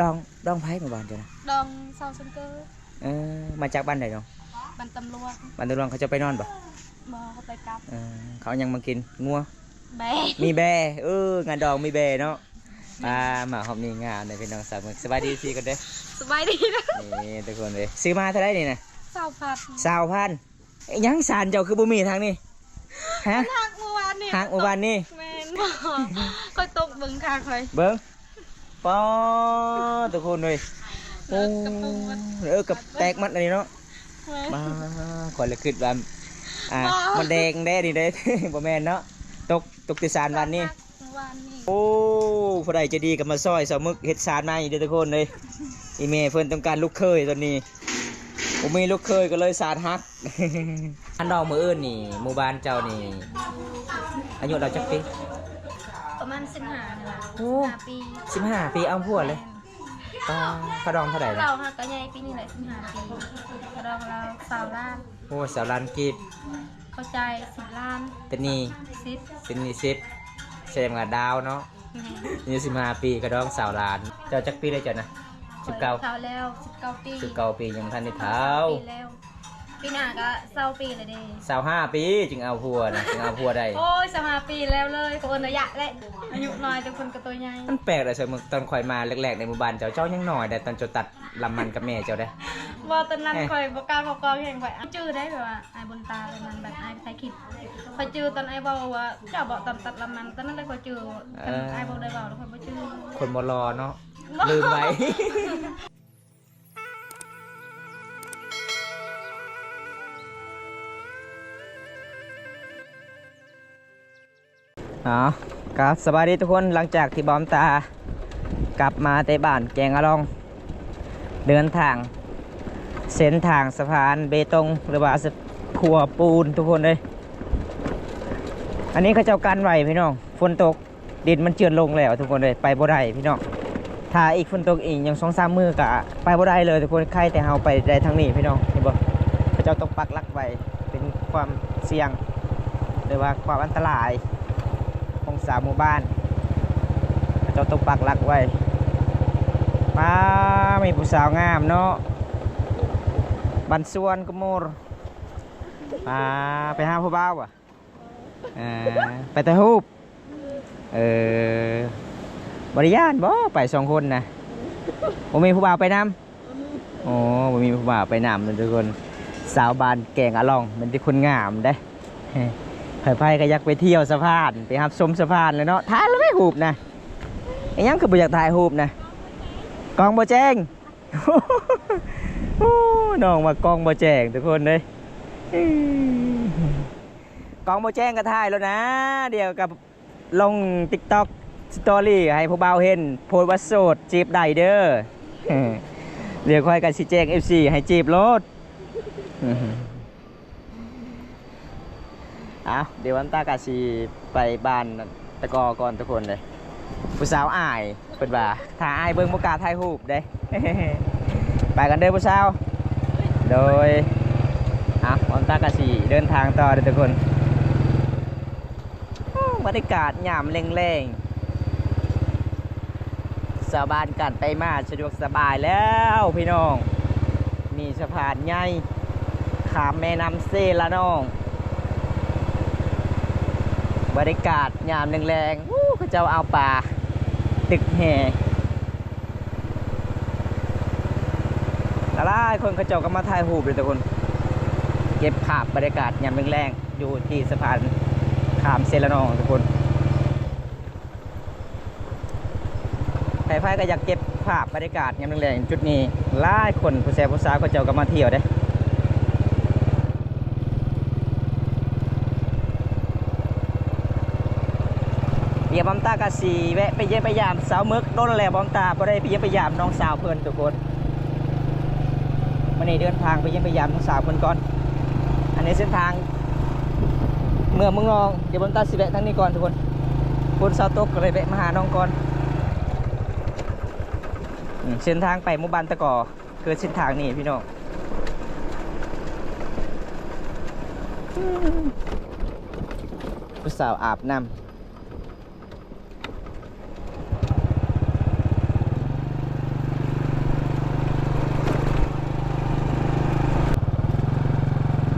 ດອງ ດອງໃຜໝູ່ບ້ານເຈົ້ານະ? ດອງຊາວຊຶງເກີ. ເອີ ມາຈາກບ້ານໃດເນາະ? ບ້ານຕຳຫຼວງ. ບ້ານຕຳຫຼວງ ເຂົາເຈົ້າໄປນອນບໍ່? ບໍ່ ເຂົາໄປກັບ. ເອີ ເຂົາເອົາຫຍັງມາກິນ? ງົວ? ແບ້. ມີແບ້. ເອີ ງານດອງມີແບ້ເນາະ. ອ່າ ມາຮອບນີ້ງາມເດ້ພີ່ນ້ອງສາວເມືອງ. ສະບາຍດີເອັຟຊີກ່ອນເດີ. ສະບາຍດີເດີ. ນີ້ທຸກຄົນເອີຍ ຊື້ມາເທົ່າໃດນີ້ນະ? ຊາວພັນ. ຊາວພັນ. ອີຫຍັງສານເຈົ້າຄືບໍ່ມີທາງນີ້? ຮະ? ຫັກມື້ວານນີ້. ຫັກມື້ວານນີ້? ແມ່ນ. ຂ້ອຍຕົກເບິ່ງທາງຂ້ອຍ. ເບິ່ງ. ປາດ ທຸກຄົນເອີຍ. ໂອ້ ເອີ ກັບແຕກໝົດອັນນີ້ເນາະ. ແມ່ນ. ມາ ຂ້ອຍລະຄິດວ່າ ອ່າ ບໍ່ ມັນແດງແດ່ນີ້ເດ້. ບໍ່ແມ່ນເນາະ. ຕົກ ຕົກແຕ່ສານວານນີ້. ວານນີ້. ໂອ້ ຜູ້ໃດໃຈດີກໍມາຊ່ອຍສາວເມືອງເຮັດສານໃໝ່ເດີທຸກຄົນເອີຍ. ອີ່ແມ່ເພິ່ນຕ້ອງການລູກເຂີຍຕອນນີ້ ບໍ່ມີລູກເຂີຍກໍເລີຍສານຫັກ. ອັນດອກມື້ອື່ນນີ້ ໝູ່ບ້ານເຈົ້ານີ້ ອາຍຸລາວຈັກປີ? ປະມານສິບຫ້ານີ້ລະ. ໂອ້ ສິບຫ້າປີ. ສິບຫ້າປີເອົາຜົວເລີຍ. ແມ່ນ. ປາ ຄ່າດອງເທົ່າໃດລະ? ເຮົາຫາກະໃຫຍ່ປີນີ້ແຫຼະ ສິບຫ້າປີ. ຄ່າດອງລາວຊາວລ້ານ. ໂອ້ ຊາວລ້ານກີບ. ເຂົາຈ່າຍສິບລ້ານ. ເປັນໜີ້ສິບ. ເປັນໜີ້ສິບ. ສະແດງວ່າດາວເນາະ. ແມ່ນ. ອາຍຸສິບຫ້າປີ ກະດອງຊາວລ້ານ. ເຈົ້າຈັກປີແລ້ວເຈົ້ານະ? ສິບເກົ້າ. ຂ້ອຍເຖົ້າແລ້ວ ສິບເກົ້າປີ. ສິບເກົ້າປີ ຍັງບໍ່ທັນໄດ້ເຖົ້າ. ສິບເກົ້າປີແລ້ວ. ປີໜ້າກະຊາວປີແລ້ວເດ້. ຊາວຫ້າປີຈຶ່ງເອົາຜົວນະ ຈຶ່ງເອົາຜົວໄດ້. ໂອ້ຍ ຊາວຫ້າປີແລ້ວເລີຍ. ເຂົາເອີ້ນໄລຍະແຫຼະ ອາຍຸນ້ອຍແຕ່ຄົນກະໂຕໃຫຍ່. ມັນແປກເດ້ ສາວເມືອງ ຕອນຂ້ອຍມາແລກໆໃນໝູ່ບ້ານເຈົ້າ ເຈົ້າຍັງນ້ອຍໄດ໋ ຕອນເຈົ້າຕັດລຳມັນກັບແມ່ເຈົ້າເດ້. ບໍ່ ຕອນນັ້ນຂ້ອຍບໍ່ກ້າເວົ້າກອງແຮງ. ຂ້ອຍຈື່ໄດ້ ແບບວ່າ ອ້າຍບຸນຕາ ຕອນນັ້ນແບບອ້າຍໄປຖ່າຍຄລິບ ຂ້ອຍຈື່ຕອນອ້າຍເວົ້າວ່າ ເຈົ້າເວົ້າຕອນຕັດລຳມັນ ຕອນນັ້ນແຫຼະຂ້ອຍຈື່. ຄັນ ເອີ ອ້າຍບໍ່ໄດ້ເວົ້າແລ້ວຂ້ອຍບໍ່ຈື່. ຄົນບໍ່ຫຼໍ່ເນາະ. ລືມໄວ້. ເອົາ ກະສະບາຍດີທຸກຄົນ. ຫຼັງຈາກທີ່ບ່າວຕາກັບມາແຕ່ບ້ານແກງອະລອງ ເດີນທາງເສັ້ນທາງສະພານເບຕົງ ຫຼືວ່າຂົວປູນທຸກຄົນເອີຍ. ອັນນີ້ເຂົາເຈົ້າກັ້ນໄວ້ພີ່ນ້ອງ ຝົນຕົກ ດິນມັນເຈື່ອນລົງແລ້ວທຸກຄົນເອີຍ ໄປບໍ່ໄດ້ພີ່ນ້ອງ. ຖ້າອີກຝົນຕົກອີກຫຍັງສອງສາມມື້ກະໄປບໍ່ໄດ້ເລີຍທຸກຄົນ. ໄຄແຕ່ເຮົາໄປໄດ້ທາງນີ້ພີ່ນ້ອງ ເຫັນບໍ່? ເຂົາເຈົ້າຕົກປັກຫຼັກໄວ້ ເປັນຄວາມສ່ຽງ ຫຼືວ່າຄວາມອັນຕະລາຍຂອງຊາວໝູ່ບ້ານ. ເຂົາເຈົ້າຕົກປັກຫຼັກໄວ້. ປ້າ ມີຜູ້ສາວງາມເນາະ ບ້ານສວນກະໂມຣ. ປ້າ ໄປຫາຜູ້ບ່າວຫວາ? ອ່າ ໄປຖ່າຍຮູບ. ເອີ ບໍ່ໄດ້ຢ້ານບໍ່ ໄປສອງຄົນນະ? ບໍ່ມີຜູ້ບ່າວໄປນຳ? ໂອ້ ບໍ່ມີຜູ້ບ່າວໄປນຳເດີທຸກຄົນ. ສາວບ້ານແກງອະລອງ ມີແຕ່ຄົນງາມເດ້. ໃຜໆກະຢາກໄປທ່ຽວສະພານ ໄປຮັບຊົມສະພານແຫຼະເນາະ. ຖ່າຍລະແມ່ຮູບນະ. ອີຫຍັງຄືບໍ່ຢາກຖ່າຍຮູບນະ? ກ້ອງບໍ່ແຈ້ງ. ໂອ້ ນ້ອງວ່າກ້ອງບໍ່ແຈ້ງທຸກຄົນເອີຍ. ກ້ອງບໍ່ແຈ້ງກະຖ່າຍໂລດນະ ດຽວກະລົງຕິກຕັອກສະຕໍຣີໃຫ້ຜູ້ບ່າວເຫັນ ໂພສວ່າໂສດ ຈີບໄດ້ເດີ. ດຽວຂ້ອຍກະຊິແຈ້ງເອັຟຊີໃຫ້ຈີບໂລດ. ເອົາ ດຽວວັນຕາກະຊິໄປບ້ານຕະກໍກ່ອນທຸກຄົນເລີຍ. ຜູ້ສາວອາຍ ເພິ່ນວ່າ ຖ້າອາຍເບິ່ງບໍ່ກ້າຖ່າຍຮູບເດ້. ໄປກັນເດີຜູ້ສາວ. ໂດຍ ເອົາ ວັນຕາກະຊິເດີນທາງຕໍ່ເດີທຸກຄົນ. ໂອ້ ບັນຍາກາດຍາມແລງໆ ຊາວບ້ານການໄປມາສະດວກສະບາຍແລ້ວພີ່ນ້ອງ. ມີສະພານໃຫຍ່ຂ້າມແມ່ນ້ຳເຊລະນອງ. ບັນຍາກາດຍາມແລງໆ ໂອ້ ເຂົາເຈົ້າເອົາປາຕຶກແຫ ຫຼາຍໆຄົນເຂົາເຈົ້າກະມາຖ່າຍຮູບເດີທຸກຄົນ. ເກັບພາບບັນຍາກາດຍາມແລງໆ ຢູ່ທີ່ສະພານຂ້າມເຊລະນອງທຸກຄົນ. ໃຜໆກະຢາກເກັບພາບບັນຍາກາດຍາມແລງໆຈຸດນີ້ ຫຼາຍຄົນ ຜູ້ແຊຜູ້ສາວເຂົາເຈົ້າກະມາທ່ຽວເດ້. ດຽວບອມຕາກະຊິແວະໄປຢ້ຽມໄປຢາມສາວເມິກ. ດົນແລ້ວບອມຕາບໍ່ໄດ້ໄປຢ້ຽມໄປຢາມນ້ອງສາວເພິ່ນທຸກຄົນ. ມື້ນີ້ເດີນທາງໄປຢ້ຽມໄປຢາມນ້ອງສາວເພິ່ນກ່ອນ. ອັນນີ້ເສັ້ນທາງເມືອງເມືອງນອງ. ດຽວບອມຕາຊິແວະທາງນີ້ກ່ອນທຸກຄົນ. ຝົນເຊົາຕົກກະເລີຍແວະມາຫານ້ອງກ່ອນ. ອືມ ເສັ້ນທາງໄປໝູ່ບ້ານຕະກໍ ຄືເສັ້ນທາງນີ້ພີ່ນ້ອງ. ຜູ້ສາວອາບນ້ຳ. ໂ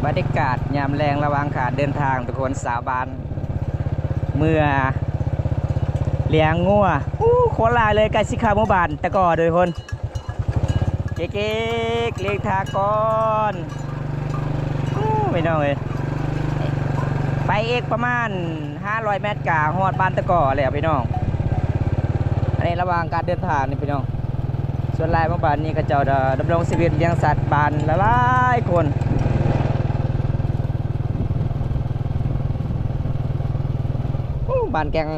ບັນຍາກາດຍາມແລງລະຫວ່າງການເດີນທາງທຸກຄົນ ຊາວບ້ານເມືອລ້ຽງງົວ. ໂອ້ ຄົນຫຼາຍເລີຍ ໃກ້ຊິເຂົ້າໝູ່ບ້ານຕະກໍເດີທຸກຄົນ. ເກກໆ ເລກທາກອນ. ໂອ້ ພີ່ນ້ອງເອີຍ ໄປອີກປະມານຫ້າຮ້ອຍແມັດກະຮອດບ້ານຕະກໍແລ້ວພີ່ນ້ອງ. ອັນນີ້ລະຫວ່າງການເດີນທາງນີ້ພີ່ນ້ອງ ສ່ວນຫຼາຍໝູ່ບ້ານນີ້ເຂົາເຈົ້າດຳລົງຊີວິດລ້ຽງສັດບ້ານຫຼາຍໆຄົນ. ໂອ້ ບ້ານແກງ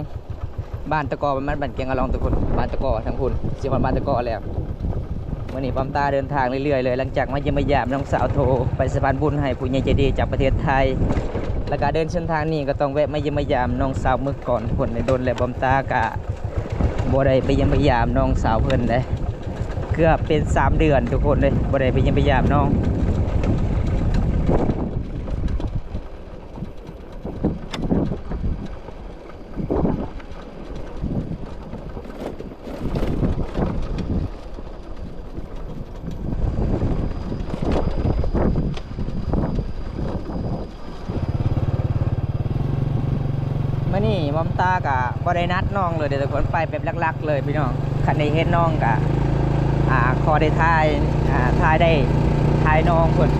ບ້ານຕະກໍ ມັນບ້ານແກງອະລອງທຸກຄົນ ບ້ານຕະກໍທາງພຸ້ນ ຊິຮອດບ້ານຕະກໍແລ້ວ. ມື້ນີ້ປ້ອມຕາເດີນທາງເລື້ອຍໆເລີຍ ຫຼັງຈາກມາຢ້ຽມມາຢາມນ້ອງສາວໂທ ໄປສະພານບຸນໃຫ້ຜູ້ໃຫຍ່ໃຈດີຈາກປະເທດໄທ ແລ້ວກະເດີນເສັ້ນທາງນີ້ກໍຕ້ອງແວະມາຢ້ຽມມາຢາມນ້ອງສາວໝຶກກ່ອນທຸກຄົນ. ດົນແລ້ວປ້ອມຕາກະບໍ່ໄດ້ໄປຢ້ຽມມາຢາມນ້ອງສາວເພິ່ນເດ້ ເກືອບເປັນສາມເດືອນທຸກຄົນເດ້ ບໍ່ໄດ້ໄປຢ້ຽມໄປຢາມນ້ອງ. ມື້ນີ້ປ້ອມຕາກະບໍ່ໄດ້ນັດນ້ອງເລີຍເດ້ທຸກຄົນ ໄປແບບຫຼັກໆເລີຍພີ່ນ້ອງ. ຄັນໄດ້ເຫັນນ້ອງກະ ອ່າ ຂໍໄດ້ຖ່າຍ ອ່າ ຖ່າຍໄດ້ ຖ່າຍນ້ອງເພິ່ນ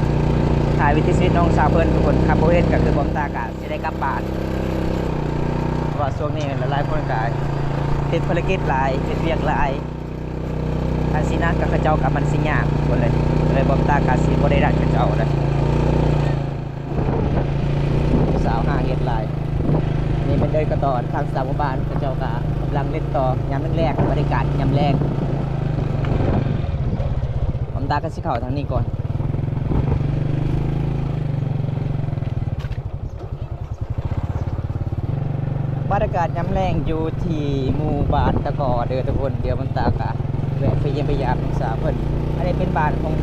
ຖ່າຍວິຖີຊີວິດນ້ອງສາວເພິ່ນທຸກຄົນ. ຄັນບໍ່ເຫັນກະຄືປ້ອມຕາກະຊິໄດ້ກັບບ້ານ ເພາະວ່າຊ່ວງນີ້ຫຼາຍໆຄົນກະຕິດພາລະກິດຫຼາຍ ເຮັດວຽກຫຼາຍ. ຄັນຊິນັດກັບເຂົາເຈົ້າກໍມັນຊິຍາກພຸ້ນເລີຍ ເລີຍບໍ່ມີໂອກາດ ຊິບໍ່ໄດ້ນັດເຂົາເຈົ້າເລີຍ. ຜູ້ສາວຫາເຮັດຫຼາຍ. ນີ້ແມ່ນເດີ່ນກະຕໍ່ທາງສາມໝູ່ບ້ານ ເຂົາເຈົ້າກໍກຳລັງເຫຼັ້ນຕໍ່ຍາມແລງໆ ບັນຍາກາດຍາມແລງ. ປ້ອມຕາກໍຊິເຂົ້າທາງນີ້ກ່ອນ. ບັນຍາກາດຍາມແລງຢູ່ທີ່ໝູ່ບ້ານຕະກໍເດີທຸກຄົນ. ດຽວມັນຕາກະແວະໄປຢ້ຽມໄປຢາມນ້ອງສາວເພິ່ນ. ອັນນີ້ເປັນບ້ານຂອງ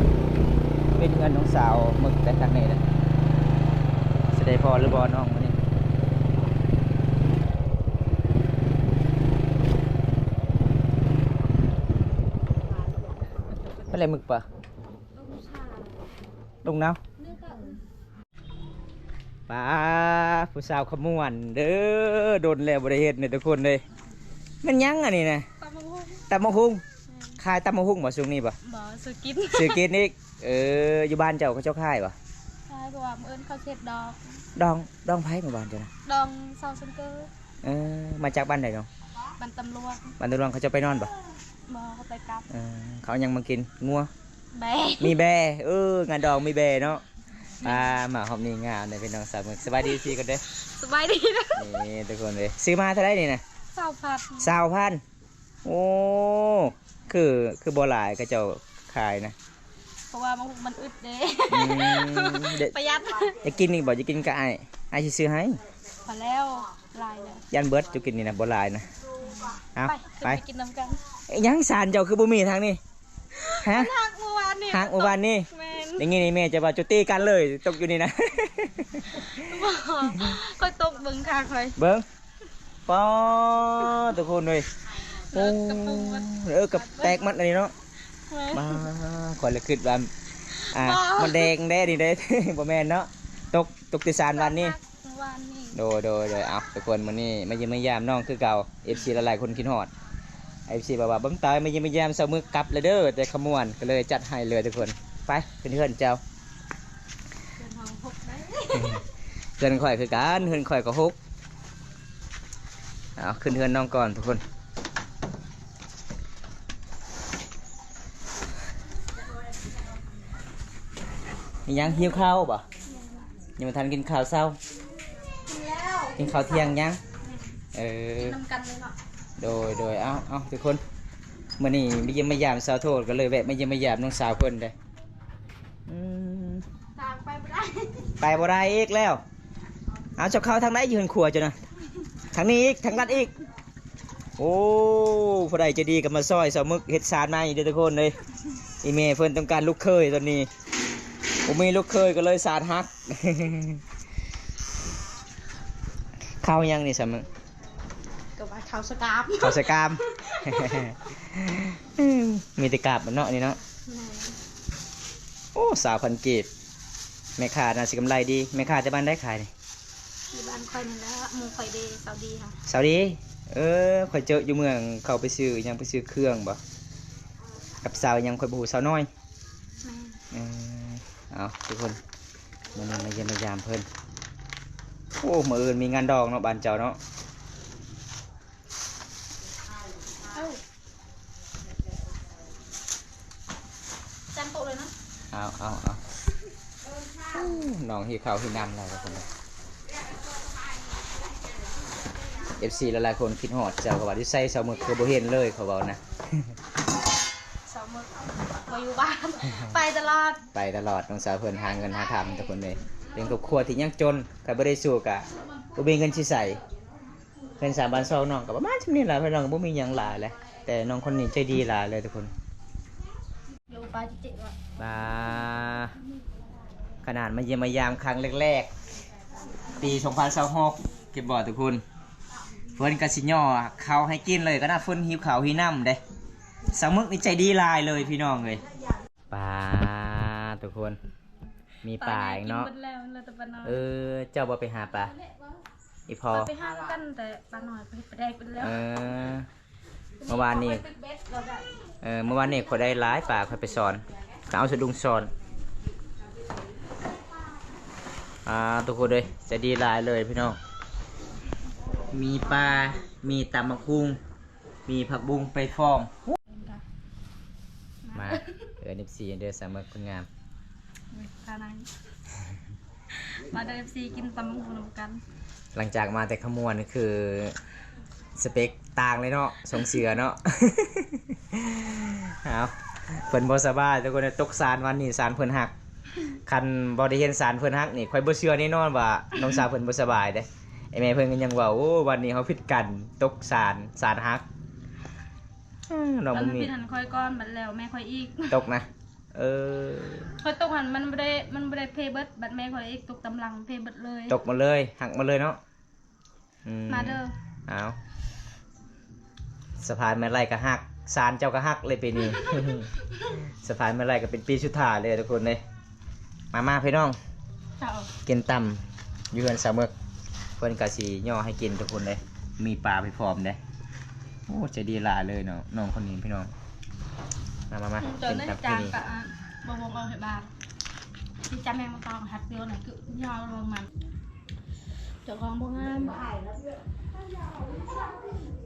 ເປັນເຮືອນນ້ອງສາວໝຶກແຕ່ທາງນີ້ແຫຼະ. ຊິໄດ້ພໍຫຼືບໍ່ນ້ອງມື້ນີ້? ເປັນໄລໝຶກປະ? ລົງນາວ. ປາ ຜູ້ສາວຂະມວນເດີ ດົນແລ້ວບໍ່ໄດ້ເຫັນເດ້ທຸກຄົນເດ້. ແມ່ນຫຍັງອັນນີ້ນະ? ຕຳບັກຫຸ່ງ. ຕຳບັກຫຸ່ງ. ແມ່ນ. ຂາຍຕຳບັກຫຸ່ງບໍ່ຊ່ວງນີ້ບໍ່? ບໍ່ ຊື້ກິນ. ຊື້ກິນອີກ. ເອີ ຢູ່ບ້ານເຈົ້າເຂົາເຈົ້າຂາຍບໍ່? ຂາຍ ເພາະວ່າມື້ອື່ນເຂົາຊິເຮັດດອງ. ດອງ ດອງໃຜໝູ່ບ້ານເຈົ້ານະ? ດອງຊາວຊັງເກີ. ເອີ ມາຈາກບ້ານໃດນ້ອງ? ບ້ານຕຳຫຼວງ. ບ້ານຕຳຫຼວງ ເຂົາເຈົ້າໄປນອນບໍ່? ບໍ່ ເຂົາໄປກັບ. ເອີ ເຂົາເອົາຫຍັງມາກິນ? ງົວ? ແບ້. ມີແບ້. ເອີ ງານດອງມີແບ້ເນາະ. ປາ ມາຮອບນີ້ງາມເດ້ພີ່ນ້ອງສາວເພິ່ນ. ສະບາຍດີຊີກ່ອນເດີ. ສະບາຍດີ. ນີ້ທຸກຄົນເອີຍ ຊື້ມາເທົ່າໃດນີ້ນະ? ຊາວພັນ. ຊາວພັນ. ໂອ້ ຄື ຄືບໍ່ຫຼາຍເຂົາເຈົ້າຂາຍນະ? ເພາະວ່າມັນ ມັນອຶດເດ້. ອືມ ປະຢັດ. ຢາກກິນອີກບໍ່? ຢາກກິນກະອ້າຍ ອ້າຍຊິຊື້ໃຫ້. ພໍແລ້ວ ຫຼາຍແລ້ວ. ຢ້ານເບິດ ເຈົ້າກິນນີ້ນະ ບໍ່ຫຼາຍນະ. ເອົາ ໄປ ໄປ ໄປກິນນຳກັນ. ເອີ ຫຍັງສານເຈົ້າຄືບໍ່ມີທາງນີ້? ຮະ? ມັນຫັກມື້ວານນີ້. ຫັກມື້ວານນີ້? ແມ່ນ. ໄດ້ຍິນອີ່ແມ່ເຈົ້າວ່າເຈົ້າຕີກັນເລີຍ ຕົກຢູ່ນີ້ນະ. ບໍ່ ຂ້ອຍຕົກເບິ່ງຂ້າຂ້ອຍ. ເບິ່ງ. ປ້າ ທຸກຄົນເອີຍ. ໂອ້ ເອີ ກັບແຕກໝົດອັນນີ້ເນາະ. ແມ່ນ. ປ້າ ຂ້ອຍລະຄິດວ່າ ອ່າ ບໍ່ ມັນແດງແດ່ນີ້ເດ້. ບໍ່ແມ່ນເນາະ. ຕົກ ຕົກແຕ່ຊານວານນີ້. ວານນີ້. ໂດຍ ໂດຍ ໂດຍ. ເອົາ ທຸກຄົນ ມື້ນີ້ມາຢ້ຽມມາຢາມນ້ອງຄືເກົ່າ. ເອັຟຊີຫຼາຍໆຄົນຄິດຮອດ. ເອັຟຊີບອກວ່າ ບຳຕາຍມາຢ້ຽມມາຢາມສາວໝຶກກັບແລ້ວເດີ ແຕ່ຂະມວນ ກໍເລີຍຈັດໃຫ້ເລີຍທຸກຄົນ. ໄປ ຂຶ້ນເຮືອນເຈົ້າ. ເຮືອນເຮົາຫົກໄດ໋. ເຮືອນຂ້ອຍຄືກັນ ເຮືອນຂ້ອຍກໍຫົກ. ເອົາ ຂຶ້ນເຮືອນນ້ອງກ່ອນທຸກຄົນ. ມີຫຍັງ ຫິວເຂົ້າບໍ່? ຍັງບໍ່ທັນກິນເຂົ້າເຊົ້າ. ກິນແລ້ວ. ກິນເຂົ້າທ່ຽງຍັງ? ເອີ ກິນນຳກັນເລີຍເນາະ. ໂດຍ ໂດຍ. ເອົາ ເອົາ ທຸກຄົນ ມື້ນີ້ມາຢ້ຽມມາຢາມສາວໂທດ ກໍເລີຍແວະມາຢ້ຽມມາຢາມນ້ອງສາວເພິ່ນເດ້. ອືມ ທາງໄປບໍ່ໄດ້ ໄປບໍ່ໄດ້ອີກແລ້ວ. ເອົາ ເຈົ້າເຂົ້າທາງໃດ ຢູ່ເຮືອນຄົວເຈົ້ານະ? ທາງນີ້ອີກ ທາງລັດອີກ. ໂອ້ ຜູ້ໃດໃຈດີກໍມາຊ່ອຍສາວໝຶກເຮັດຊານໃໝ່ເດີທຸກຄົນເອີຍ. ອີ່ແມ່ເພິ່ນຕ້ອງການລູກເຂີຍຕອນນີ້ ບໍ່ມີລູກເຂີຍກໍເລີຍຊານຫັກ. ເຂົ້າຫຍັງນີ້ສາວໝຶກ? ກໍວ່າເຂົ້າສະກາມ ເຂົ້າສະກາມ. ມີແຕ່ກາບເນາະນີ້ເນາະ. ແມ່ນ. ໂອ້ ຊາວພັນກີບ. ແມ່ຄ້າໜ້າຊິກຳໄລດີ. ແມ່ຄ້າແຕ່ບ້ານໃດຂາຍນີ້? ຢູ່ບ້ານຂ້ອຍນີ້ແຫຼະ ໝູ່ຂ້ອຍເດ້ ສາວດີຫັ້ນ. ສາວດີ? ເອີ ຂ້ອຍເຈີຢູ່ເມືອງ ເຂົາໄປຊື້ຫຍັງ ໄປຊື້ເຄື່ອງບໍ? ກັບສາວຫຍັງຂ້ອຍບໍ່ຮູ້ ສາວນ້ອຍ. ແມ່ນ. ເອີ ເອົາ ທຸກຄົນ ມື້ນີ້ມາຢ້ຽມມາຢາມເພິ່ນ. ໂອ້ ມື້ອື່ນມີງານດອງເນາະ ບ້ານເຈົ້າເນາະ. ເອົາ ຈັນໂຕະເລີຍນະ. ເອົາ ເອົາ ເອົາ ນ້ອງຫິວເຂົ້າຫິວນ້ຳແລ້ວທຸກຄົນ. ເອັຟຊີຫຼາຍໆຄົນຄິດຮອດເຈົ້າ ເຂົາວ່າຢູ່ໃສສາວເມິກຄືບໍ່ເຫັນເລີຍ ເຂົາເວົ້ານະ. ສາວເມິກບໍ່ຢູ່ບ້ານ ໄປຕະຫຼອດ ໄປຕະຫຼອດ. ນ້ອງສາວເພິ່ນຫາເງິນຫາຄຳທຸກຄົນເອີຍ ເປັນຄອບຄົວທີ່ຍາກຈົນ ຄັນບໍ່ໄດ້ສູ້ກະບໍ່ມີເງິນຊິໃຊ້. ເຮືອນຊານບ້ານຊ່ອງນ້ອງກໍປະມານຊ່ຳນີ້ລະ ພີ່ນ້ອງ ບໍ່ມີຫຍັງຫຼາຍແຫຼະ ແຕ່ນ້ອງຄົນນີ້ໃຈດີຫຼາຍເລີຍທຸກຄົນ. ປາ ຂະໜາດມາຢ້ຽມມາຢາມຄັ້ງແລກໆ ປີສອງພັນຊາວຫົກ ເກັບບໍ່ທຸກຄົນ ເພິ່ນກໍຊິຍໍເຂົ້າໃຫ້ກິນເລີຍ ຂະໜາດເພິ່ນຫິວເຂົ້າຫິວນ້ຳເດ້. ສາວເມິກນີ້ໃຈດີຫຼາຍເລີຍ ພີ່ນ້ອງເອີຍ. ປາ ທຸກຄົນ ມີປາອີກເນາະ. ເອີ ເຈົ້າບໍ່ໄປຫາປາ? ອີ່ພໍ່ ຂ້ອຍໄປຫາຄືກັນ ແຕ່ປານ້ອຍເພິ່ນເຮັດປາແດກເບິດແລ້ວ. ເອີ ເມື່ອວານນີ້ ເອີ ເມື່ອວານນີ້ຂ້ອຍໄດ້ຫຼາຍປາ ຂ້ອຍໄປສອນ ຂ້ອຍເອົາສະດຸງສອນ. ອ່າ ທຸກຄົນເອີຍ ໃຈດີຫຼາຍເລີຍພີ່ນ້ອງ. ມີປາ ມີຕຳບັກຫຸ່ງ ມີຜັກບຸ້ງໄປຟອມ. ມາ ເອີ້ນເອັຟຊີເດີ ສາວເມິກຄົນງາມ. ມາເດີ ເອັຟຊີ ກິນຕຳບັກຫຸ່ງນຳກັນ. ຫຼັງຈາກມາແຕ່ຂະມວນ ຄືສະເປັກຕ່າງເລີຍເນາະ ຊົງເສືອເນາະ. ເອົາ ເພິ່ນບໍ່ສະບາຍທຸກຄົນ ຕົກສານ ວັນນີ້ສານເພິ່ນຫັກ. ຄັນບໍ່ໄດ້ເຫັນສານເພິ່ນຫັກນີ້ ຂ້ອຍບໍ່ເຊື່ອແນ່ນອນວ່ານ້ອງສາວເພິ່ນບໍ່ສະບາຍເດ້. ໄອ້ແມ່ເພິ່ນກໍຍັງເວົ້າ ໂອ້ ວັນນີ້ເຮົາຜິດກັນ ຕົກສານ ສານຫັກ. ນ້ອງ ມັນ ມັນມີ ຜິດຫັ້ນຂ້ອຍກ່ອນ ບັດແລ້ວແມ່ຂ້ອຍອີກ ຕົກນະ. ເອີ ຂ້ອຍຕົກຫັ້ນ ມັນບໍ່ໄດ້ ມັນບໍ່ໄດ້ເພເບິດ ບັດແມ່ຂ້ອຍອີກຕົກຕາມຫຼັງ ເພເບິດເລີຍ ຕົກໝົດເລີຍ ຫັກໝົດເລີຍເນາະ. ອືມ ມາເດີ. ເອົາ ສະພານແມ່ໄລ່ກໍຫັກ ສານເຈົ້າກໍຫັກເລີຍປີນີ້. ສະພານແມ່ໄລ່ກໍເປັນປີສຸດທ້າຍເລີຍທຸກຄົນເອີຍ. ມາ ມາພີ່ນ້ອງ ເຈົ້າ ກິນຕຳຢູ່ເຮືອນສາວເມິກ ເພິ່ນກໍຊິຍໍໃຫ້ກິນທຸກຄົນເດ້ ມີປາໄປພ້ອມເດ້. ໂອ້ ໃຈດີຫຼາຍເລີຍເນາະ ນ້ອງຄົນນີ້ພີ່ນ້ອງ. ມາ ມາ ມາ ເຈົ້າ ກິນຕຳ ຈານກໍ ອ່າ ບໍ່ວົງອອກໃຫ້ບາງ ຊິຈຳແມ່ງມາຕອງຫັດດຽວນະ ຄືຍາວລົງມັນ ເຈົ້າຂອງບໍ່ງາມ.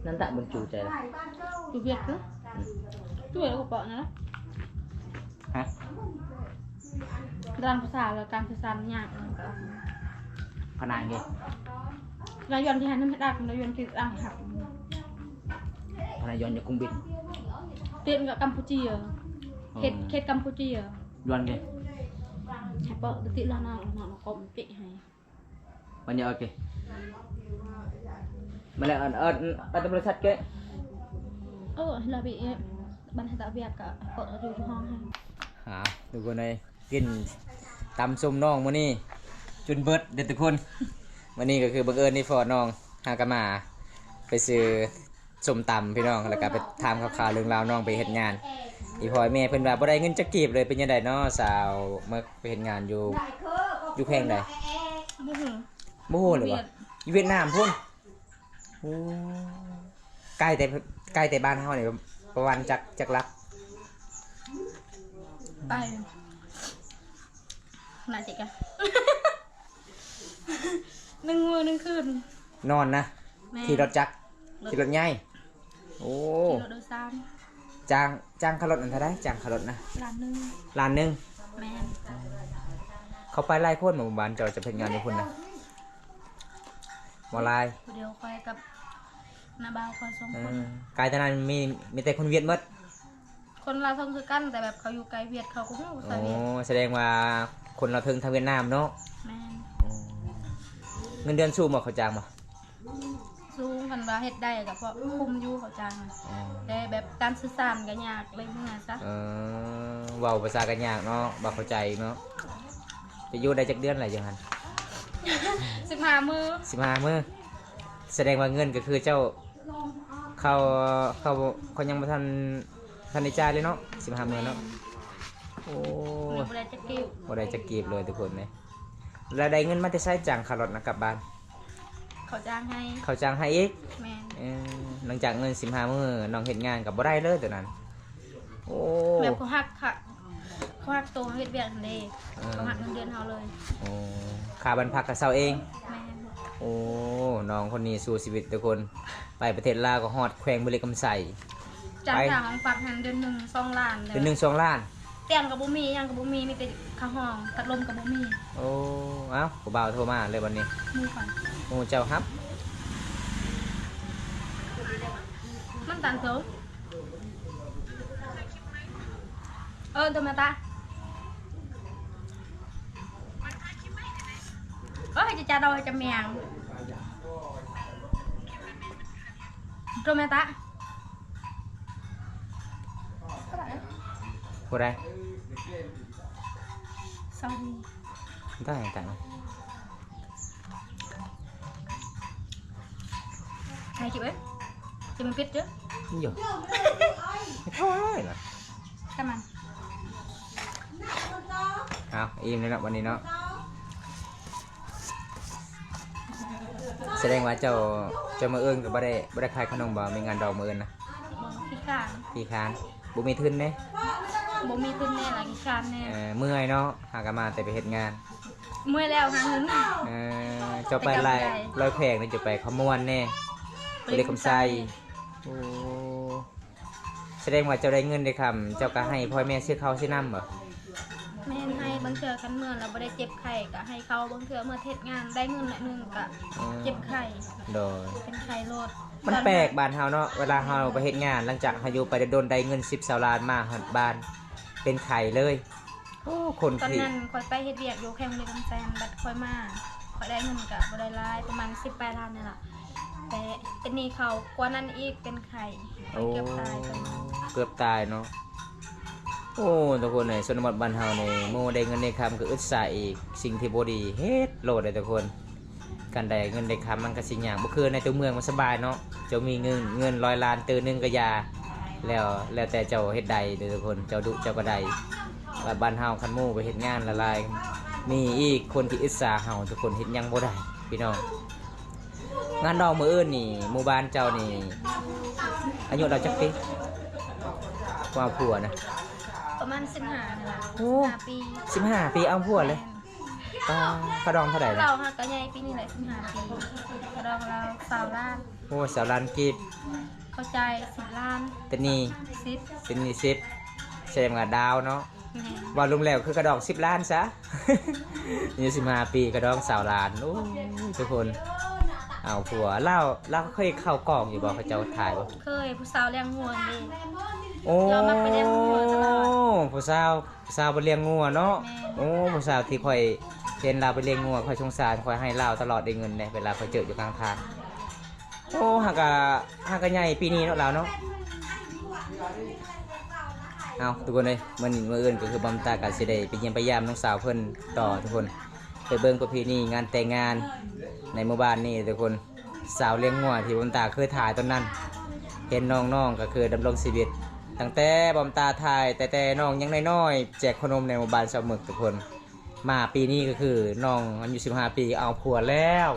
ນັ້ນຕະ ມັນຈູໃຈລະ ຈູວຽດຄື ອືມ ຈູວຽດກໍເປາະນະ. ຮະ? ດ້ານພາສາ ແລະ ການສື່ສານຍາກ. ພະນາເດ ພະນາຍອນທີ່ໃຫ້ນຳເຮັດອັກ ພະນາຍອນທີ່ອັງຫັກ ພະນາຍອນຢູ່ກຸງບິນ ຕິດກັບກຳປູເຈຍ ເຂດ ເຂດກຳປູເຈຍ. ຍອນເດ ໃຫ້ເປາະຕິດລະນະ ນະ ນະ ກໍເປະໃຫ້. ມັນຍາວເກ ມາແລ້ວ ອັນ ອັນ ອັນ ຕຳບໍລິສັດເກ ເອີ ລາວໄປເອ ບັນຫາຕາວຽກກະເປີດຢູ່ຫ້ອງໃຫ້. ຫາ ທຸກຄົນເອີຍ ກິນຕຳສົ້ມນ້ອງມື້ນີ້ຈົນເບິດເດີ້ທຸກຄົນ. ມື້ນີ້ກໍຄືບັງເອີນນີ້ພໍ້ນ້ອງ ຫາກະມາໄປຊື້ ສົ້ມຕຳພີ່ນ້ອງ ແລ້ວກໍໄປຖາມຂ່າວໆເລື່ອງລາວນ້ອງໄປເຮັດງານ. ອີ່ພໍ່ອີ່ແມ່ເພິ່ນວ່າບໍ່ໄດ້ເງິນຈັກກີບເລີຍ. ເປັນຈັ່ງໃດເນາະ ສາວເມິກໄປເຮັດງານຢູ່ ຢູ່ແຂວງໃດ? ບໍ່ຮູ້ ບໍ່ຮູ້ເລີຍບໍ່? ຫວຽດ ຢູ່ຫວຽດນາມພຸ້ນ. ໂອ້ ໄກແຕ່ ໄກແຕ່ບ້ານເຮົານີ້ປະມານຈັກ ຈັກຫຼັກ? ໄປ ໜ້າຈະກະ ໜຶ່ງມື້ໜຶ່ງຄືນ ນອນນະ? ແມ່ນ ຂີ່ລົດຈັກ? ຂີ່ລົດໃຫຍ່? ໂອ້ ຂີ່ລົດໂດຍສານ. ຈ້າງ ຈ້າງຄ່າລົດນັ້ນເທົ່າໃດ? ຈ້າງຄ່າລົດນະ ລ້ານໜຶ່ງ. ລ້ານໜຶ່ງ? ແມ່ນ. ເຂົາໄປຫຼາຍຄົນບໍ່? ບ້ານເຈົ້າຈະເຮັດງານຢູ່ພຸ້ນນະ ບໍ່ຫຼາຍ ຜູ້ດຽວ ຂ້ອຍກັບນ້າບ່າວຂ້ອຍສອງຄົນ. ເອີ ກາຍແຕ່ນັ້ນມີ ມີແຕ່ຄົນຫວຽດໝົດ? ຄົນລາວເທິງຄືກັນ ແຕ່ແບບເຂົາຢູ່ໄກຫວຽດ ເຂົາກໍຮູ້ພາສາຫວຽດ. ໂອ້ ສະແດງວ່າຄົນລາວເທິງທາງຫວຽດນາມເນາະ? ແມ່ນ. ໂອ້ ເງິນເດືອນສູງບໍ່? ເຂົາຈ້າງບໍ່? ສູງ ຄັນວ່າເຮັດໄດ້ກໍພໍຄຸ້ມຢູ່ ເຂົາຈ້າງ. ອໍ ແຕ່ແບບການສື່ສານກໍຍາກເລີຍເມື່ອຊະ. ເອີ ເວົ້າພາສາກໍຍາກເນາະ ບໍ່ເຂົ້າໃຈເນາະ. ໄປຢູ່ໄດ້ຈັກເດືອນແລ້ວຢູ່ຫັ້ນ? ສິບຫ້າມື້. ສິບຫ້າມື້. ສະແດງວ່າເງິນກໍຄືເຈົ້າ ເຂົາ ເຂົາ ເຂົາຍັງບໍ່ທັນ ທັນໄດ້ຈ່າຍເລີຍເນາະ ສິບຫ້າມື້ເນາະ. ໂອ້ຍ ບໍ່ໄດ້ຈັກກີບ ບໍ່ໄດ້ຈັກກີບເລີຍທຸກຄົນເອີຍ. ແລ້ວໄດ້ເງິນມາແຕ່ໃສຈ້າງຄ່າລົດນະກັບບ້ານ? ເຂົາຈ້າງໃຫ້. ເຂົາຈ້າງໃຫ້ອີກ? ແມ່ນ. ເອີ ຫຼັງຈາກເງິນສິບຫ້າມື້ນ້ອງເຮັດງານກໍບໍ່ໄດ້ເລີຍໂຕນັ້ນ. ໂອ້ ແບບເຂົາຮັກ ເຂົາ ເຂົາຮັກໂຕເຮົາເຮັດວຽກຫັ້ນເດ້. ເອີ ເຂົາຮັກເງິນເດືອນເຮົາເລີຍ. ໂອ້ ຄ່າບ້ານພັກກໍເຊົ່າເອງ? ແມ່ນ. ໂອ້ ນ້ອງຄົນນີ້ສູ້ຊີວິດທຸກຄົນ ໄປປະເທດລາວກໍຮອດແຂວງບໍລິຄຳໄຊ. ຈ່າຍຄ່າຫ້ອງພັກຫັ້ນເດືອນໜຶ່ງສອງລ້ານແລ້ວ. ເດືອນໜຶ່ງສອງລ້ານ? ຕຽງກໍບໍ່ມີ ຫຍັງກໍບໍ່ມີ ມີແຕ່ຜ້າຫ້ອງ ພັດລົມກໍບໍ່ມີ. ໂອ້ ເອົ້າ ຜູ້ບ່າວໂທມາເລີຍບັດນີ້. ໝູ່ຂ້ອຍ. ໝູ່ເຈົ້າຮັບ. ມັນຕັນໂຕ. ເອີ ໂຕມາຕາ. ເອີ ຈະຈາດອກຈະແມງ. ໂຕມາຕາ. ຜູ້ໃດ? ສອບດີ. ໄດ້ແຕ່ ຖ່າຍຄລິບເອີຍ ຈະມັນປິດເດີ້. ຢູ່ ເທົ່າໄດ້ລະ ກະມັນ. ເອົາ ອີ່ມແລ້ວເນາະ ວັນນີ້ເນາະ. ສະແດງວ່າເຈົ້າ ເຈົ້າມື້ອື່ນກໍບໍ່ໄດ້ ບໍ່ໄດ້ຂາຍຂະໜົມບໍ່? ມີງານດອງມື້ອື່ນນະ? ບໍ່ ຂີ້ຄ້ານ. ຂີ້ຄ້ານ ບໍ່ມີທຶນເດ້. ບໍ່ມີທຶນແດ່ ລະຂີ້ຄ້ານແດ່. ເອີ ເມື່ອຍເນາະ ຫາກະມາແຕ່ໄປເຮັດງານ. ເມື່ອຍແລ້ວຫາເງິນ. ເອີ ເຈົ້າໄປຫຼາຍ ຫຼາຍແຂວງນີ້ ເຈົ້າໄປຄຳມ່ວນແດ່ ບໍລິຄຳໄຊ. ໂອ້ ສະແດງວ່າເຈົ້າໄດ້ເງິນໄດ້ຄຳ ເຈົ້າກໍໃຫ້ພໍ່ແມ່ຊື້ເຂົ້າຊື້ນ້ຳບໍ່? ແມ່ນ ໃຫ້ ບາງເທື່ອຄັນເມື່ອແລ້ວບໍ່ໄດ້ເຈັບໄຂ້ກໍໃຫ້ເຂົາ ບາງເທື່ອເມື່ອເຮັດງານໄດ້ເງິນໜ້ອຍໜຶ່ງກໍ ເອີ ເຈັບໄຂ້. ໂດຍ ເປັນໄຂ້ໂລດ. ມັນແປກບ້ານເຮົາເນາະ ເວລາເຮົາໄປເຮັດງານ ຫຼັງຈາກເຮົາຢູ່ໄປດົນໆ ໄດ້ເງິນສິບຊາວລ້ານ ມາຮອດບ້ານເປັນໄຂ້ເລີຍ. ໂອ້ ຄົນ ຕອນນັ້ນຂ້ອຍໄປເຮັດວຽກຢູ່ແຂວງບໍລິຄຳໄຊ ບັດຂ້ອຍມາ ຂ້ອຍໄດ້ເງິນກະບໍ່ໄດ້ຫຼາຍ ປະມານສິບປາຍລ້ານນີ້ລະ ແຕ່ເປັນໜີ້ເຂົາກວ່ານັ້ນອີກ ເປັນໄຂ້ ຂ້ອຍເກືອບຕາຍຕອນນັ້ນ. ໂອ້ ເກືອບຕາຍເນາະ. ໂອ້ ທຸກຄົນເອີຍ ຊົນນະບົດບ້ານເຮົານີ້ ໝູ່ໄດ້ເງິນໄດ້ຄຳກໍອຶດສາອີກ ສິ່ງທີ່ບໍ່ດີເຮັດໂລດເດີທຸກຄົນ. ການໄດ້ເງິນໄດ້ຄຳມັນກໍຊິຍາກ ບໍ່ຄືໃນຕົວເມືອງມັນສະບາຍເນາະ ເຈົ້າມີເງິນ ເງິນຮ້ອຍລ້ານ ຕື້ໜຶ່ງກໍຢ່າ ແລ້ວ ແລ້ວແຕ່ເຈົ້າເຮັດໄດ້ເດີທຸກຄົນ ເຈົ້າດຸເຈົ້າກໍໄດ້. ແລ້ວບ້ານເຮົາຄັນໝູ່ໄປເຮັດງານຫຼາຍໆ ມີອີກຄົນທີ່ອິດສາເຮົາ ທຸກຄົນເຮັດຫຍັງບໍ່ໄດ້ພີ່ນ້ອງ. ງານດອງມື້ອື່ນນີ້ ໝູ່ບ້ານເຈົ້ານີ້ ອາຍຸລາວຈັກປີ? ຜູ້ເອົາຜົວນະ ປະມານສິບຫ້ານີ້ລະ. ໂອ້ ສິບຫ້າປີ ສິບຫ້າປີເອົາຜົວເລີຍ. ແມ່ນ. ປ້າ ຄ່າດອງເທົ່າໃດລະ? ລາວຫາກະໃຫຍ່ປີນີ້ແຫຼະ ສິບຫ້າປີ ຄ່າດອງລາວຊາວລ້ານ. ໂອ້ ຊາວລ້ານກີບ. ເຂົາຈ່າຍສິບລ້ານ ເປັນໜີ້ສິບ ເປັນໜີ້ສິບ ສະແດງວ່າດາວເນາະ. ແມ່ນ. ເວົ້າລວມແລ້ວຄືຄ່າດອງສິບລ້ານຊະ ອາຍຸສິບຫ້າປີ ຄ່າດອງຊາວລ້ານ. ໂອ້ຍ ທຸກຄົນ ເອົາຜົວ. ລາວ ລາວເຄີຍເຂົ້າກອງຢູ່ບໍ່? ເຂົາເຈົ້າຖ່າຍບໍ່? ເຄີຍ ຜູ້ສາວລ້ຽງງົວເດ້. ໂອ້ ລາວມັກໄປລ້ຽງງົວຕະຫຼອດ. ຜູ້ສາວ ສາວໄປລ້ຽງງົວເນາະ. ແມ່ນ. ໂອ້ ຜູ້ສາວທີ່ຂ້ອຍເຫັນລາວໄປລ້ຽງງົວ ຂ້ອຍສົງສານ ຂ້ອຍໃຫ້ລາວຕະຫຼອດໄດ້ເງິນເດ້ ເວລາຂ້ອຍເຈີຢູ່ກາງທາງ. ໂອ້ ຫາກະ ຫາກະໃຫຍ່ປີນີ້ເນາະລາວເນາະ. ເອົາ ທຸກຄົນເອີຍ ມື້ນີ້ມື້ອື່ນກໍຄືບອມຕາກໍຊິໄດ້ໄປຢ້ຽມໄປຢາມນ້ອງສາວເພິ່ນຕໍ່ທຸກຄົນ ໄປເບິ່ງປະເພນີງານແຕ່ງງານໃນໝູ່ບ້ານນີ້ທຸກຄົນ. ສາວລ້ຽງງົວທີ່ບອມຕາເຄີຍຖ່າຍຕອນນັ້ນ ເຫັນນ້ອງໆ ກໍຄືດຳລົງຊີວິດ ຕັ້ງແຕ່ບອມຕາຖ່າຍ ແຕ່ ແຕ່ນ້ອງຍັງນ້ອຍໆ ແຈກຂະໜົມໃນໝູ່ບ້ານຊາວເໝິກທຸກຄົນ. ມາປີນີ້ກໍຄືນ້ອງອາຍຸສິບຫ້າປີເອົາຜົວແລ້ວ.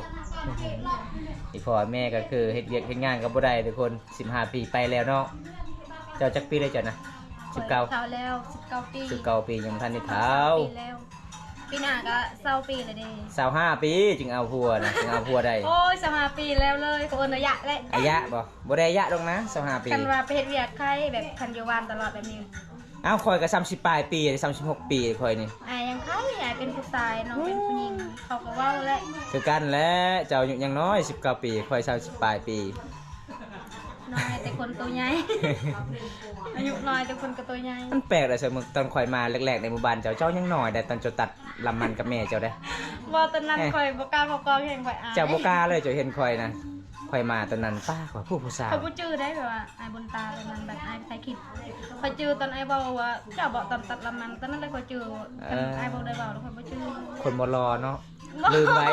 ອີ່ພໍ່ແມ່ກໍຄືເຮັດວຽກເຮັດງານກໍບໍ່ໄດ້ທຸກຄົນ. ສິບຫ້າປີໄປແລ້ວເນາະ. ເຈົ້າຈັກປີແລ້ວເຈົ້ານະ? ສິບເກົ້າ ຂ້ອຍເຖົ້າແລ້ວ ສິບເກົ້າປີ ສິບເກົ້າປີ ຍັງບໍ່ທັນໄດ້ເຖົ້າ. ສິບເກົ້າປີແລ້ວ. ປີໜ້າກໍຊາວປີແລ້ວເດ້. ຊາວຫ້າປີຈຶ່ງເອົາຜົວນະ ຈຶ່ງເອົາຜົວໄດ້. ໂອ້ຍ ຊາວຫ້າປີແລ້ວເລີຍ ເຂົາເອີ້ນໄລຍະແຫຼະ. ໄລຍະບໍ່? ບໍ່ໄດ້ໄລຍະດອກນະ ຊາວຫ້າປີ. ຄັນວ່າໄປເຮັດວຽກໄຄ ແບບຄັນຢູ່ບ້ານຕະຫຼອດແບບນີ້. ເອົ້າ ຂ້ອຍກໍສາມສິບປາຍປີ ສາມສິບຫົກປີຂ້ອຍນີ້. ອ້າຍຍັງໄຄ ອ້າຍເປັນຜູ້ຊາຍ ນ້ອງເປັນຜູ້ຍິງ ເຂົາກໍເວົ້າແຫຼະ. ຄືກັນແຫຼະ ເຈົ້າອາຍຸຍັງນ້ອຍ ສິບເກົ້າປີ ຂ້ອຍສາມສິບປາຍປີ. ນ້ອຍແຕ່ຄົນໂຕໃຫຍ່ ອາຍຸນ້ອຍແຕ່ຄົນກໍໂຕໃຫຍ່. ມັນແປກເດ້ ສົມມຸດຕອນຂ້ອຍມາແລກໆໃນໝູ່ບ້ານເຈົ້າ ເຈົ້າຍັງນ້ອຍໄດ໋ ຕອນເຈົ້າຕັດລຳມັນກັບແມ່ເຈົ້າເດ້. ບໍ່ ຕອນນັ້ນຂ້ອຍບໍ່ກ້າເຂົ້າກ້ອງແຮງ ຂ້ອຍອາຍ. ເຈົ້າບໍ່ກ້າເລີຍ ເຈົ້າເຫັນຂ້ອຍນະ ຂ້ອຍມາຕອນນັ້ນ ປ້າ ຂ້ອຍຜູ້ ຜູ້ສາວ ຂ້ອຍບໍ່ຈື່ໄດ້ ແບບວ່າອ້າຍບຸນຕາຕອນນັ້ນ ແບບອ້າຍໄປຖ່າຍຄລິບ ຂ້ອຍຈື່ຕອນອ້າຍເວົ້າວ່າ ເຈົ້າເວົ້າຕອນຕັດລຳມັນ ຕອນນັ້ນແຫຼະຂ້ອຍຈື່. ເອີ ຄັນອ້າຍບໍ່ໄດ້ເວົ້າແລ້ວຂ້ອຍບໍ່ຈື່. ຄົນບໍ່ຫຼໍ່ເນາະ ລືມໄວ້.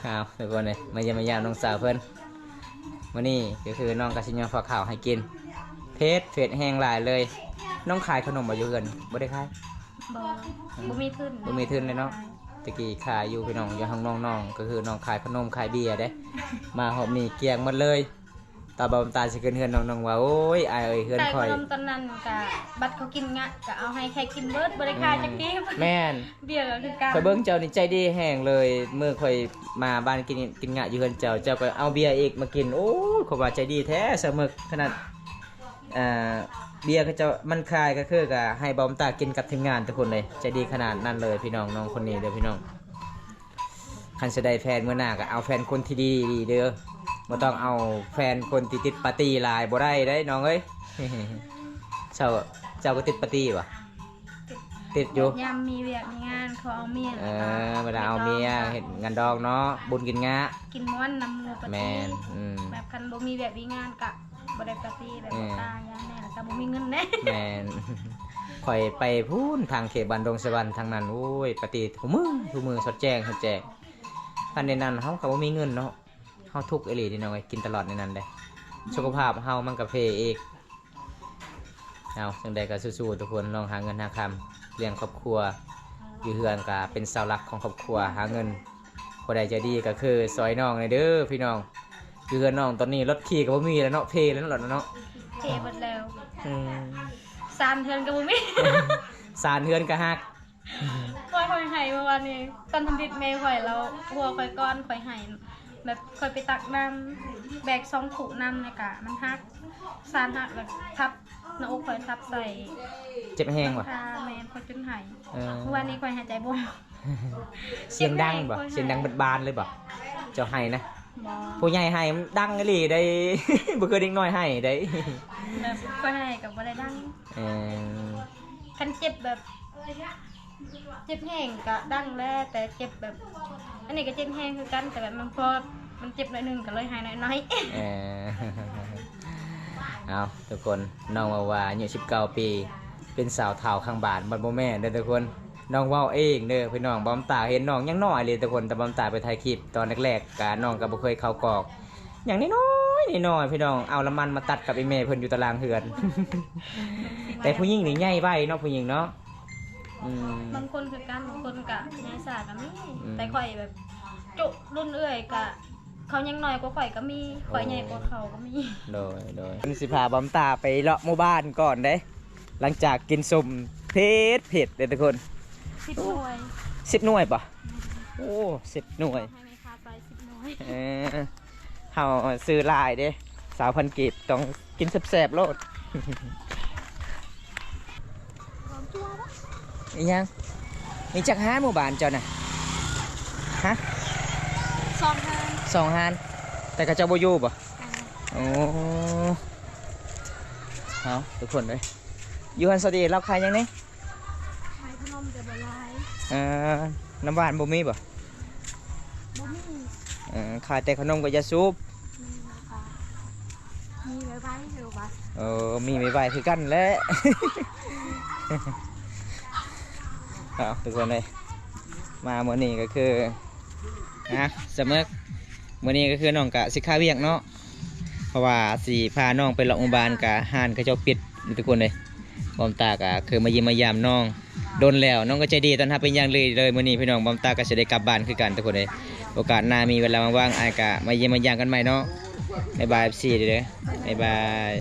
ເອົາ ທຸກຄົນເອີຍ ມາຢ້ຽມມາຢາມນ້ອງສາວເພິ່ນ. ມື້ນີ້ກໍຄືນ້ອງກໍຊິຍໍຜ້າຂາວໃຫ້ກິນ. ເຜັດ ເຜັດແຮງຫຼາຍເລີຍ. ນ້ອງຂາຍຂະໜົມບໍ່ຢູ່ເຮືອນ? ບໍ່ໄດ້ຂາຍ. ບໍ່ ບໍ່ມີທຶນ ບໍ່ມີທຶນເລີຍເນາະ. ແຕ່ກີ້ຂາຍຢູ່ພີ່ນ້ອງ ຢູ່ຫ້ອງນ້ອງໆ ກໍຄືນ້ອງຂາຍຂະໜົມຂາຍເບຍເດ້ ມາຮອບນີ້ກ້ຽງໝົດເລີຍ. ຕອນບ່າວຕາຊິຂຶ້ນເຮືອນນ້ອງໆວ່າ ໂອ້ຍ ອ້າຍເອີຍ ເຮືອນຂ້ອຍ ຂາຍຂະໜົມຕອນນັ້ນກະ ບັດເຂົາກິນງະ ກະເອົາໃຫ້ແຂກກິນເບິດ ບໍ່ໄດ້ຂາຍຈັກກີບ. ແມ່ນ ເບຍກໍຄືກັນ. ຂ້ອຍເບິ່ງເຈົ້ານີ້ໃຈດີແຮງເລີຍ ມື້ຂ້ອຍມາບ້ານກິນ ກິນງະຢູ່ເຮືອນເຈົ້າ ເຈົ້າກໍເອົາເບຍອີກມາກິນ. ໂອ້ຍ ຂ້ອຍວ່າໃຈດີແທ້ສະເໝິກຂະໜາດ ອ່າ ເບຍເຂົາເຈົ້າມັນຂາຍກໍຄື ກໍໃຫ້ບ່າວຕາກິນກັບທີມງານທຸກຄົນເລີຍ ໃຈດີຂະໜາດນັ້ນເລີຍພີ່ນ້ອງ. ນ້ອງຄົນນີ້ເດີພີ່ນ້ອງ ຄັນຊິໄດ້ແຟນມື້ໜ້າກໍເອົາແຟນຄົນທີ່ດີໆເດີ ບໍ່ຕ້ອງເອົາແຟນຄົນທີ່ຕິດປາຕີ້ຫຼາຍ ບໍ່ໄດ້ເດ້ນ້ອງເອີຍ. ເຈົ້າ ເຈົ້າກໍຕິດປາຕີ້ບໍ່? ຕິດ ຕິດຢູ່ ຍາມມີວຽກມີງານ ເຂົາເອົາເມຍ ເອີ ເວລາເອົາເມຍເຮັດງານດອງເນາະ ບຸນກິນງະ ກິນມ່ວນນຳໝູ່ປາຕີ້. ແມ່ນ ອືມ ແບບຄັນບໍ່ມີວຽກມີງານກະ ບໍ່ໄດ້ປາຕີ້ແບບ ເອີ ບໍ່ກ້າຢ່າງແນ່ ແລ້ວກໍບໍ່ມີເງິນແນ່. ແມ່ນ ຂ້ອຍໄປພຸ້ນທາງເຂດບ້ານດົງສະຫວັນທາງນັ້ນ ໂອ້ຍ ປາຕີ້ທຸກມື້ ທຸກມື້ ສອດແຈ້ງ ສອດແຈ້ງ. ຄັນໃນນັ້ນເຮົາກໍບໍ່ມີເງິນເນາະ ເຮົາທຸກອີ່ຫຼີພີ່ນ້ອງເອີຍ ກິນຕະຫຼອດໃນນັ້ນເດ້ ສຸຂະພາບເຮົາມັນກໍເພອີກ. ເອົາ ຈັ່ງໃດກໍສູ້ໆທຸກຄົນ ລອງຫາເງິນຫາຄຳລ້ຽງຄອບຄົວ ຢູ່ເຮືອນກໍເປັນເສົາຫຼັກຂອງຄອບຄົວ ຫາເງິນ ຜູ້ໃດໃຈດີກໍຄືຊ່ອຍນ້ອງແດ່ເດີພີ່ນ້ອງ. ຢູ່ເຮືອນນ້ອງຕອນນີ້ລົດຂີ່ກໍບໍ່ມີແລ້ວເນາະ ເພແລ້ວເນາະ ລົດເນາະ ເພເບິດແລ້ວ. ອືມ ຊານເຮືອນກໍບໍ່ມີ ຊານເຮືອນກໍຫັກ. ຂ້ອຍ ຂ້ອຍໄຫ້ເມື່ອວານນີ້ ຕອນທຳອິດແມ່ຂ້ອຍລາວຫົວຂ້ອຍກ່ອນ ຂ້ອຍໄຫ້ ແບບຂ້ອຍໄປຕັກນ້ຳ ແບກສອງຄຸນ້ຳ ແລ້ວກະມັນຫັກ ຊານຫັກ ແລ້ວທັບໜ້າອົກຂ້ອຍ ທັບໃສ່ ເຈັບແຮງບໍ່? ແມ່ນ ຂ້ອຍຈົນໄຫ້. ເອີ ເມື່ອວານນີ້ຂ້ອຍຫາຍໃຈບໍ່ອອກ. ສຽງດັງບໍ່? ສຽງດັງບາດບານເລີຍບໍ່? ເຈົ້າໄຫ້ນະ? ບໍ່ ຜູ້ໃຫຍ່ໄຫ້ມັນດັງອີ່ຫຼີເດ້ ບໍ່ຄືເດັກນ້ອຍໄຫ້ເດ້. ແບບຂ້ອຍໄຫ້ກໍບໍ່ໄດ້ດັງ. ເອີ ຄັນເຈັບແບບ ເຈັບແຮງກະດັງແຫຼະ ແຕ່ເຈັບແບບ ອັນນີ້ກໍເຈັບແຮງຄືກັນ ແຕ່ແບບມັນພໍ ມັນເຈັບໜ້ອຍໜຶ່ງກໍເລີຍໄຫ້ໜ້ອຍໆ. ເອີ ເອົາ ທຸກຄົນ ນ້ອງເວົ້າວ່າອາຍຸສິບເກົ້າປີ ເປັນສາວທ້າວຂ້າງບ້ານ ມັນບໍ່ແມ່ນເດີທຸກຄົນ ນ້ອງເວົ້າເອງເດີພີ່ນ້ອງ. ບ່າວຕາເຫັນນ້ອງຍັງນ້ອຍເລີຍທຸກຄົນ ຕອນບ່າວຕາໄປຖ່າຍຄລິບຕອນແລກໆ ກະນ້ອງກໍບໍ່ເຄີຍເຂົ້າກອກ ຍັງນ້ອຍໆ ນ້ອຍໆ ພີ່ນ້ອງ ເອົາລະມັນມາຕັດກັບອີ່ແມ່ເພິ່ນຢູ່ຕາລ່າງເຮືອນ. ແຕ່ຜູ້ຍິງນີ້ໃຫຍ່ໄວເນາະ ຜູ້ຍິງເນາະ. ອືມ ບາງຄົນຄືກັນ ບາງຄົນກະໃຫຍ່ຊ້າກໍມີ. ອືມ ແຕ່ຂ້ອຍແບບ ຈຸ ລຸ້ນເອື້ອຍກະ ເຂົາຍັງນ້ອຍກວ່າຂ້ອຍກໍມີ ໂອ້ ຂ້ອຍໃຫຍ່ກວ່າເຂົາກໍມີ. ໂດຍ ໂດຍ ຊິພາບ່າວຕາໄປເລາະໝູ່ບ້ານກ່ອນເດ້ ຫຼັງຈາກກິນສົ້ມເຜັດໆເດ້ທຸກຄົນ. ສິບໜ່ວຍ ສິບໜ່ວຍບໍ່? ໂອ້ ສິບໜ່ວຍ ໃຫ້ແມ່ຄ້າໄປສິບໜ່ວຍ. ເອີ ເຮົາຊື້ຫຼາຍເດ້ ຊາວພັນກີບ ຕ້ອງກິນແຊບໆໂລດ. ອີຫຍັງ? ມີຈັກຮ້ານໝູ່ບ້ານເຈົ້ານະ? ຮະ? ສອງຮ້ານ ສອງຮ້ານ ແຕ່ເຂົາເຈົ້າບໍ່ຢູ່ບໍ່? ເອີ ໂອ້ ເອົາ ທຸກຄົນເອີຍ ຢູ່ຫັ້ນສະດີ ລາວຂາຍຫຍັງນີ້? ຂາຍຂະໜົມແຕ່ບໍ່ຫຼາຍ. ເອີ ນ້ຳຫວານບໍ່ມີບໍ່? ບໍ່ມີ. ເອີ ຂາຍແຕ່ຂະໜົມກັບຢາສູບ. ແມ່ນແລ້ວ ມີໄວໆເດີວ່າ. ເອີ ມີໄວໆຄືກັນແຫຼະ. ເອົາ ທຸກຄົນເອີຍ ມາມື້ນີ້ກໍຄື ອ່ະ ສະເໝິກ ມື້ນີ້ກໍຄືນ້ອງກະຊິຄາວຽກເນາະ ເພາະວ່າຊິພານ້ອງໄປເລາະໝູ່ບ້ານ ກະຮ້ານເຂົາເຈົ້າປິດ ທຸກຄົນເອີຍ. ບ່າວຕາກໍເຄີຍມາຢ້ຽມມາຢາມນ້ອງດົນແລ້ວ ນ້ອງກໍໃຈດີຕ້ອນຮັບເປັນຢ່າງດີເລີຍ. ມື້ນີ້ພີ່ນ້ອງ ບ່າວຕາກໍຊິໄດ້ກັບບ້ານຄືກັນ ທຸກຄົນເອີຍ. ໂອກາດໜ້າມີເວລາວ່າງໆ ອ້າຍກໍມາຢ້ຽມມາຢາມກັນໃໝ່ເນາະ. ບາຍບາຍ ເອັຟຊີ ເດີ ບາຍບາຍ.